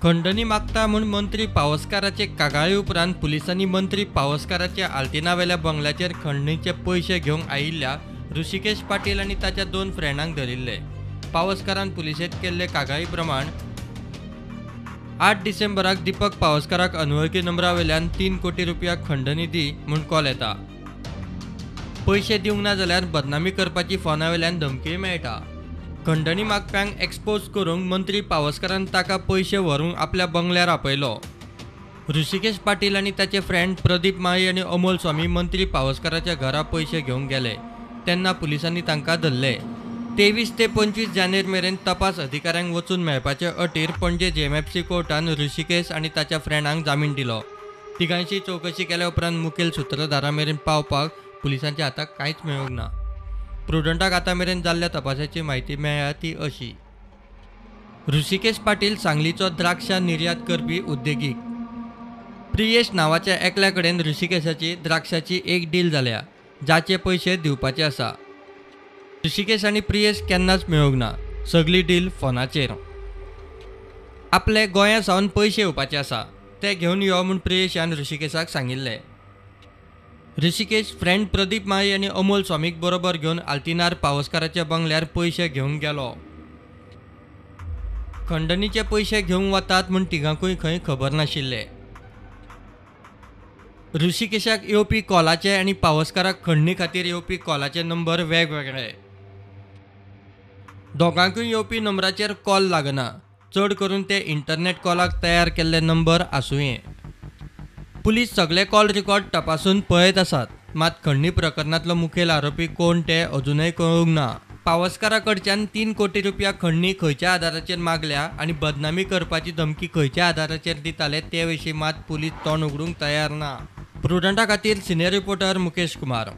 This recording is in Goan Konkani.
खंडणी मागता म्हूण मंत्री पावसकाराचे कागाळी उपरांत पुलिसांनी मंत्री पावसकाराच्या आल्तिनावेल्या बंगल्याचेर खंडणीचे पयशे घेवंक आयिल्ल्या ऋषिकेश पाटील आनी ताच्या 2 फ्रेंडांक धरिल्ले. पावसकारान पुलिशेंत केल्ले कागाळी प्रमाण 8 डिसेंबराक दीपक पावसकाराक अनवळखी नंबरावेल्यान 3 कोटी रुपया खंडणी दी म्हूण कॉल येता. पयशे दिवंक ना जाल्यार बदनामी करपाची फोनावेल्यान धमकीय मेळटा. खंडणी मागप्यांक एक्सपोज करूंक मंत्री पावसकारान ताका पयशे व्हरूंक आपल्या बंगल्यार आपयलो. ऋषिकेश पाटील आनी ताचे फ्रेंड प्रदीप माळी आनी अमोल स्वामी मंत्री पावसकाराच्या घरा पयशे घेवंक गेले तेन्ना पुलिसांनी तांकां धरले. 23 ते 25 जानेर मेरेन तपास अधिकाऱ्यांक वचून मेळपाचे अटीर पणजे जेएमएफसी कोर्टान ऋषिकेश आनी ताच्या फ्रेंडांक जामीन दिलो. तिगांची चवकशी केल्या उपरांत मुखेल सुत्रधारा मेरेन पावपाक पुलिसांच्या हाताक कांयच मेळूंक ना. प्रुडंटाक आतां मेरेन जाल्ल्या तपासाची म्हायती मेळ्ळ्या ती अशी. ऋषिकेश पाटील सांगलीचो द्राक्षां निर्यात करपी उद्देगीक. प्रियेश नांवाच्या एकल्या कडेन ऋषिकेशाची द्राक्षाची एक डील जाल्या, जाचे पयशे दिवपाचे आसा. ऋषिकेश आनी प्रियेश केन्नाच मेळूंक ना. सगली डील फोनाचेर. आपले गोंया सावन पयशे येवपाचे आसा ते घेवन यो म्हूण प्रियेशान ऋषिकेशाक सांगिल्लें. ऋषिकेश फ्रेंड प्रदीप माळी आनी अमोल स्वामीक बरोबर घेवन आल्तिनार पावसकाराच्या बंगल्यार पयशे घेवंक गेलो. खंडणीचे पयशे घेवंक वतात म्हूण तिगांकूय खंय खबर नाशिल्लें. ऋषिकेशाक येवपी कॉलाचे आनी पावसकाराक खंडणी खातीर येवपी कॉलाचे नंबर वेगवेगळे. दोगांकूय येवपी नंबराचेर कॉल लागना. चड करून ते इंटरनेट कॉलाक तयार केल्ले नंबर आसुये. पुलीस सगळे कॉल रिकॉर्ड तपासून पळयत आसात. मात खंडणी प्रकरणांतलो मुखेल आरोपी कोण ते अजुनय कळूंक ना. पावसकारा कडच्यान 3 कोटी रुपया खंडणी खंयच्या आदाराचेर मागल्या आनी बदनामी करपाची धमकी खंयच्या आदाराचेर दिताले ते विशीं मात पुलीस तोंड उगडूंक तयार ना. प्रुडंटा खातीर सिनियर रिपोर्टर मुकेश कुमार.